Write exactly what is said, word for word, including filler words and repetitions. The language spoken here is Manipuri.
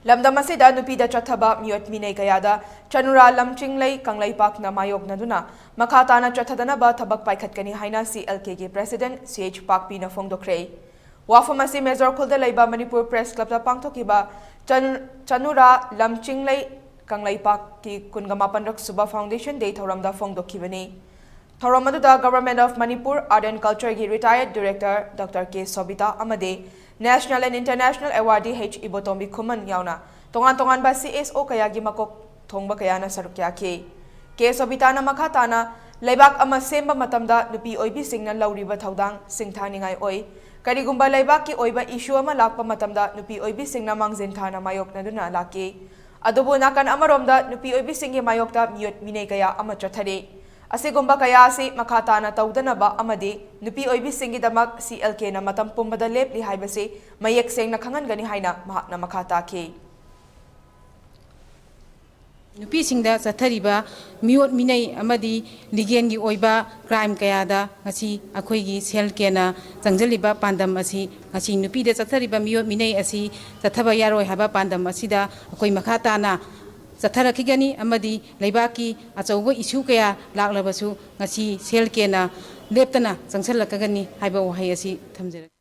ꯂꯝꯗꯝ ꯑꯁꯤꯗ ꯅꯨꯄꯤꯗ ꯆꯠꯊꯕ ꯃꯤꯑꯣꯠ ꯃꯤꯅꯩ ꯀꯌꯥꯗ ꯆꯅꯨꯔꯥ ꯂꯝꯆꯤꯡꯂꯩ ꯀꯪꯂꯩꯄꯥꯛꯅ ꯃꯥꯌꯣꯛꯅꯗꯨꯅ ꯃꯈꯥ ꯇꯥꯅ ꯆꯠꯊꯗꯅꯕ ꯊꯕꯛ ꯄꯥꯏꯈꯠꯀꯅꯤ ꯍꯥꯏꯅ C L K ꯒꯤ President C H ꯄꯥꯛꯄꯤꯅ ꯐꯣꯡꯗꯣꯛꯈ꯭ꯔꯦ꯫ ꯋꯥꯐꯝ ꯑꯁꯤ ꯃꯦꯖꯣꯔ ꯈꯨꯜꯗ ꯂꯩꯕ ꯃꯅꯤꯄꯨꯔ Press Club ꯇ ꯄꯥꯡꯊꯣꯛꯈꯤꯕ ꯆꯅꯨ-, ꯆꯅꯨꯔꯥ ꯂꯝꯆꯤꯡꯂꯩ ꯀꯪꯂꯩꯄꯥꯛꯀꯤ ꯀꯨꯟꯒ ꯃꯥꯄꯟꯔꯛ ꯁꯨꯕ Foundation Day ꯊꯧꯔꯝꯗ ꯐꯣꯡꯗꯣꯛꯈꯤꯕꯅꯤ꯫ ꯊꯧꯔꯝ ꯑꯗꯨꯗ Government of Manipur Art and Culture ꯒꯤ retired director Doctor K ꯁꯣꯕꯤꯇꯥ ꯑꯃꯗꯤ National and International Awardee H ꯏꯕꯣꯇꯣꯝꯕꯤ ꯈꯨꯃꯟ ꯌꯥꯎꯅ ꯇꯣꯉꯥꯟ ꯇꯣꯉꯥꯟꯕ C S O ꯀꯌꯥꯒꯤ ꯃꯀꯣꯛ ꯊꯣꯡꯕ ꯀꯌꯥꯅ ꯁꯔꯨꯛ ꯌꯥꯈꯤ꯫ K ꯁꯣꯕꯤꯇꯥꯅ ꯃꯈꯥ ꯇꯥꯅ ꯂꯩꯕꯥꯛ ꯑꯃ ꯁꯦꯝꯕ ꯃꯇꯝꯗ ꯅꯨꯄꯤ ꯑꯣꯏꯕꯤꯁꯤꯡꯅ ꯂꯧꯔꯤꯕ ꯊꯧꯗꯥꯡ ꯁꯤꯡꯊꯥꯅꯤꯡꯉꯥꯏ ꯑꯣꯏ꯫ ꯀꯔꯤꯒꯨꯝꯕ ꯂꯩꯕꯥꯛꯀꯤ ꯑꯣꯏꯕ issue ꯑꯃ ꯂꯥꯛꯄ ꯃꯇꯝꯗ ꯅꯨꯄꯤ ꯑꯣꯏꯕꯤꯁꯤꯡꯅ ꯃꯥꯡꯖꯤꯟ ꯊꯥꯅ ꯃꯥꯌꯣꯛꯅꯗꯨꯅ ꯂꯥꯛꯈꯤ꯫ ꯑꯗꯨꯕꯨ ꯅꯥꯀꯟ ꯑꯃꯔꯣꯝꯗ ꯅꯨꯄꯤ ꯑꯣꯏꯕꯤꯁꯤꯡꯒꯤ ꯃꯥꯌꯣꯛꯇ ꯃꯤꯑꯣꯠ ꯃꯤꯅꯩ ꯀꯌꯥ ꯑꯃ ꯆꯠꯊꯔꯤ꯫ ꯑꯁꯤꯒꯨꯝꯕ ꯀꯌꯥ ꯑꯁꯤ ꯃꯈꯥ ꯇꯥꯅ ꯇꯧꯗꯅꯕ ꯑꯃꯗꯤ ꯅꯨꯄꯤ ꯑꯣꯏꯕꯤꯁꯤꯡꯒꯤꯗꯃꯛ C L K ꯅ ꯃꯇꯝ ꯄꯨꯝꯕꯗ ꯂꯦꯞꯂꯤ ꯍꯥꯏꯕꯁꯤ ꯃꯌꯦꯛ ꯁꯦꯡꯅ ꯈꯪꯍꯟꯒꯅꯤ ꯍꯥꯏꯅ ꯃꯍꯥꯛꯅ ꯃꯈꯥ ꯇꯥꯈꯤ꯫ ꯅꯨꯄꯤꯁꯤꯡꯗ ꯆꯠꯊꯔꯤꯕ ꯃꯤꯑꯣꯠ ꯃꯤꯅꯩ ꯑꯃꯗꯤ ꯂꯤꯒꯦꯜꯒꯤ ꯑꯣꯏꯕ crime ꯀꯌꯥꯗ ꯉꯁꯤ ꯑꯩꯈꯣꯏꯒꯤ C L K ꯅ ꯆꯪꯁꯤꯜꯂꯤꯕ ꯄꯥꯟꯗꯝ ꯑꯁꯤ ꯉꯁꯤ ꯅꯨꯄꯤꯗ ꯆꯠꯊꯔꯤꯕ ꯃꯤꯑꯣꯠ ꯃꯤꯅꯩ ꯑꯁꯤ ꯆꯠꯊꯕ ꯌꯥꯔꯣꯏ ꯍꯥꯏꯕ ꯄꯥꯟꯗꯝ ꯑꯁꯤꯗ ꯑꯩꯈꯣꯏ ꯃꯈꯥ ꯇꯥꯅ ꯆꯠꯊꯔꯛꯈꯤꯒꯅꯤ ꯑꯃꯗꯤ ꯂꯩꯕꯥꯛꯀꯤ ꯑꯆꯧꯕ issue ꯀꯌꯥ ꯂꯥꯛꯂꯕꯁꯨ ꯉꯁꯤ C L K ꯅ ꯂꯦꯞꯇꯅ ꯆꯪꯁꯤꯜꯂꯛꯀꯒꯅꯤ ꯍꯥꯏꯕ ꯋꯥꯍꯩ ꯑꯁꯤ ꯊꯝꯖꯔꯒꯦ꯫